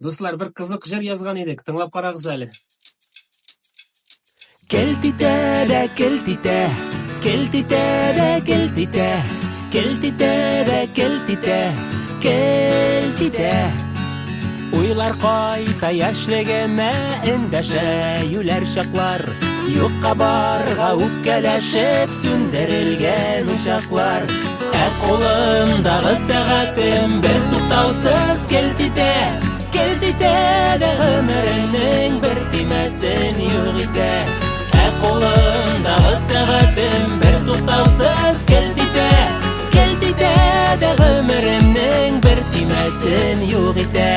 Дуслар, бер кызык җыр язган идек, тыңлап карагыз әле. Келт итә дә келт итә, келт итә дә келт итә, келт итә дә келт итә, келт итә. Уйлар кайта яшьлегемә, эндәшә юләр чаклар. Юкка барга үпкәләшеп сүндерелгән учаклар. Ә кулымдагы сәгатем бер туктаусыз келт итә, келт итә дә гомеренең бер төймәсен юк итә. Ә кулымдагы сәгатем бер туктаусыз келт итә, келт итә дә гомеремнең бер төймәсен юк итә.